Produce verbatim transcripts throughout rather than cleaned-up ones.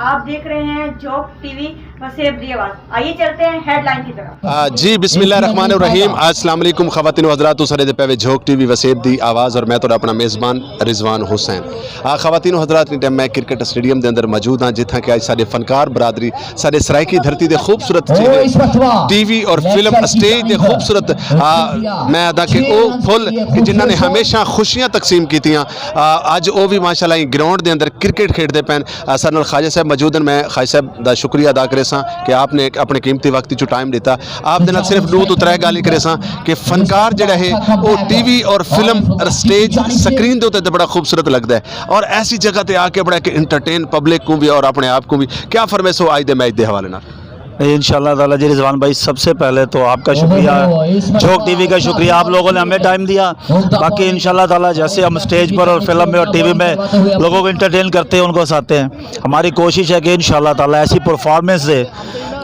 آپ دیکھ رہے ہیں جھوک ٹی وی وسیب دی آواز۔ آئیے چلتے ہیں ہیڈ لائن کی طرف۔ آ، جی، بسم اللہ الرحمن الرحیم۔ السلام علیکم خواتین و حضرات، تساں ݙیہدے پئے وے جھوک ٹی وی وسیب دی آواز اور میں تہاݙا اپݨا میزبان رضوان حسین۔ آ، خواتین و حضرات، ایں ٹائم میں کرکٹ اسٹیڈیم دے اندر موجود ہاں، جتھاں کہ اڄ ساݙے فنکار برادری، ساݙے سرائیکی دھرتی دے خوبصورت چہرے ٹی وی اور فلم اسٹیج دے خوبصورت، آ، میں آہداں کہ او پھل کہ جنہاں نے ہمیشہ خوشیاں تقسیم کیتیاں، آ، اڄ او وی ماشاءاللہ ایں گراؤنڈ دے اندر کرکٹ کھیݙدے پئن۔ اساݙے نال خواجہ صاحب موجود ہن، میں خواجہ صاحب دا شکریہ ادا کریساں کہ آپ نے اپݨے قیمتی وقت چوں ٹائم ݙتا۔ آپ دے نال صرف ݙو توں ترے ڳالھیں کریساں کہ فنکار جیڑھا ہے، او ٹی وی اور فلم اور سٹیج سکرین دے اتے تے بڑا خوبصورت لڳدا ہے، اور ایسی جگہ تے آ کے بڑا کہ انٹرٹین پبلک کوں وی اور اپݨے آپ کوں وی۔ کیا فرمیسو اڄ دے میچ دے حوالے نال؟ ان شاء اللہ تعالیٰ جی رضوان بھائی، سب سے پہلے تو آپ کا شکریہ، جھوک ٹی وی کا شکریہ، آپ لوگوں نے ہمیں ٹائم دیا۔ باقی ان شاء اللہ تعالیٰ جیسے ہم اسٹیج پر اور فلم میں اور ٹی وی میں لوگوں کو انٹرٹین کرتے ہیں، ان کو ہنساتے ہیں، ہماری کوشش ہے کہ ان شاء اللہ تعالیٰ ایسی پرفارمنس دے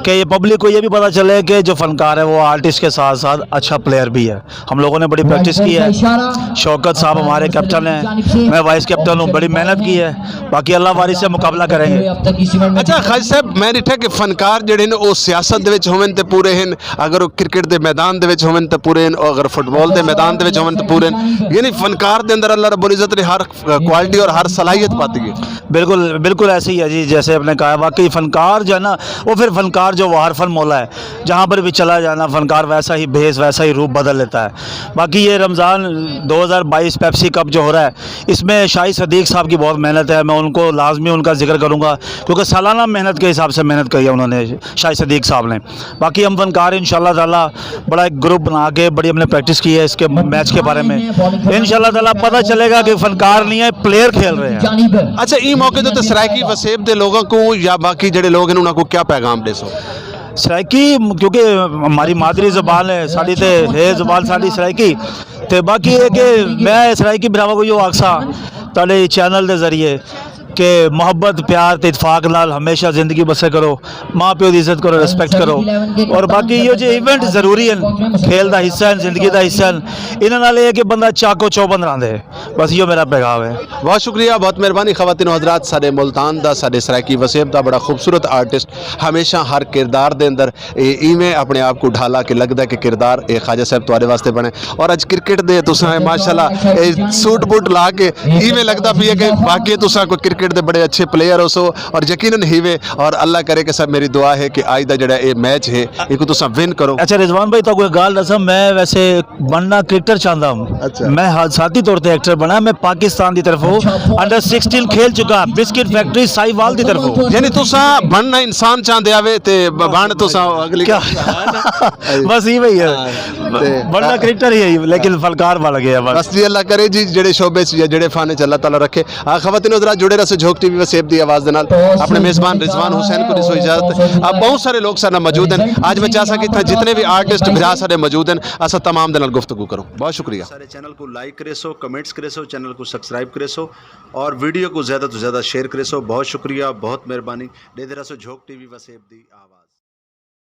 کہ یہ پبلک کو یہ بھی پتہ چلے کہ جو فنکار ہے وہ آرٹسٹ کے ساتھ ساتھ اچھا پلیئر بھی ہے۔ ہم لوگوں نے بڑی پریکٹس کی ہے۔ شوکت صاحب ہمارے کیپٹن ہیں، میں وائس کیپٹن ہوں، بڑی محنت کی ہے، باقی اللہ واری سے مقابلہ کریں گے۔ اچھا خواجہ صاحب، میں ݙٹھا کہ فنکار جیڑھے ہن او سیاست دے وچ ہوون تے پورے ہن، اگر او کرکٹ دے میدان دے وچ ہوون تے پورے ہن، او اگر فٹبال دے میدان دے وچ ہوون تے پورے ہن۔ یعنی فنکار دے اندر اللہ رب العزت نے ہر کوالٹی اور ہر صلاحیت پاتی ہے۔ بالکل، بالکل ایسے ہی ہے جی، جیسے آپ نے کہا، واقعی فنکار جو ہے نا، وہ پھر فنکار جو وہ ہر فن مولا ہے، جہاں پر بھی چلا جانا فنکار ویسا ہی بھیس، ویسا ہی روپ بدل لیتا ہے۔ باقی یہ رمضان دو ہزار بائیس پیپسی کپ جو ہو رہا ہے، اس میں شاہد صدیق صاحب کی بہت محنت ہے، میں ان کو لازمی ان کا ذکر کروں گا، کیونکہ سالانہ محنت کے حساب سے محنت کری ہے انہوں نے، شاہد صدیق صاحب نے۔ باقی ہم فنکار ان شاء اللہ تعالیٰ بڑا ایک گروپ بنا کے بڑی ہم نے پریکٹس کی ہے اس کے میچ کے بارے میں۔ ان شاء اللہ تعالیٰ پتہ چلے گا کہ فنکار نہیں ہے، پلیئر کھیل رہے ہیں۔ اچھا، ایں موقع تے سرائیکی وسیب دے لوگاں کو یا باقی جڑے لوگ ہیں انہاں کو کیا پیغام ݙیسو؟ سرائیکی، کیونکہ ہماری مادری زبان ہے، ساݙی تے ہے زبان ساݙی سرائیکی۔ تے باقی یہ کہ میں سرائیکی بھراواں کو یو آکھساں تہاݙے چینل دے ذریعے کہ محبت، پیار تے اتفاق نال ہمیشہ زندگی بسر کرو، ماں پیو دی عزت کرو، ریسپیکٹ کرو، اور باقی یہ جو ایونٹ ضروری ہیں، کھیل دا حصہ ہیں، زندگی دا حصہ ہیں، انہاں نال یہ کہ بندہ چاکو چوبند رہندے۔ بس ایہو میرا پیغام ہے۔ بہت شکریہ، بہت مہربانی خواتین و حضرات، ساݙے ملتان دا، ساݙے سرائیکی وسیب دا بڑا خوبصورت آرٹسٹ، ہمیشہ ہر کردار دے اندر اے ایویں اپݨے آپ کو ڈھالا کہ لڳدا کہ کردار اے خواجہ صاحب تہاݙے واسطے بݨے۔ اور اڄ کرکٹ دے تساں ماشاءاللہ اے سوٹ بوٹ لا کے ایویں لڳدا پیا کہ واقعی تساں کوئی کرکٹ دے بڑے اچھے پلیئر ہوسو، اور یقیناً ہیوے، اور اللہ کرے کہ سب، میری دعا ہے کہ اڄ دا جڑا اے میچ ہے، ایکوں تساں ون کرو۔ اچھا رضوان بھائی، تہاکوں ایک ڳالھ ݙساں، میں ویسے بننا کرکٹر چاہندا ہوں۔ اچھا۔ میں ذاتی طور تے ایکٹر بݨا، میں پاکستان دی طرفوں انڈر سکسٹین کھیل چکا، بسکٹ فیکٹری ساہیوال دی طرفوں۔ یعنی تساں بننا انسان چاہندے آوے تے ب-، بن تساں اگلی کیا؟ بس ایویں ہی ہے۔ ہاں، تے بننا کرکٹر ہی ہے، لیکن فنکار بݨ ڳئے بس۔ بس جی، اللہ کرے جی، جڑے شعبے چ یا جڑے فن چ اللہ تعالیٰ رکھے۔ آ، خواتین و حضرات، جڑے رہسو جھوک ٹی وی وسیب دی آواز دے نال۔ اپݨے میزبان رضوان حسین کو ݙیسو اجازت۔ آ، بہت سارے لوگ ساݙے نال موجود ہیں۔ اڄ میں چاہساں کہ اتھاں جتنے بھی آرٹسٹ بھرا ساݙے موجود ہیں، اساں تمام دے نال گفتگو کروں۔ بہت شکریہ۔ سارے چینل کو لائک کریسو، کمنٹس کریسو، چینل کو سبسکرائب کریسو اور ویڈیو کو زیادہ تو زیادہ شیئر کریسو۔ بہت شکریہ، بہت مہربانی۔ ݙیہدے رہسو جھوک ٹی وی وسیب دی آواز۔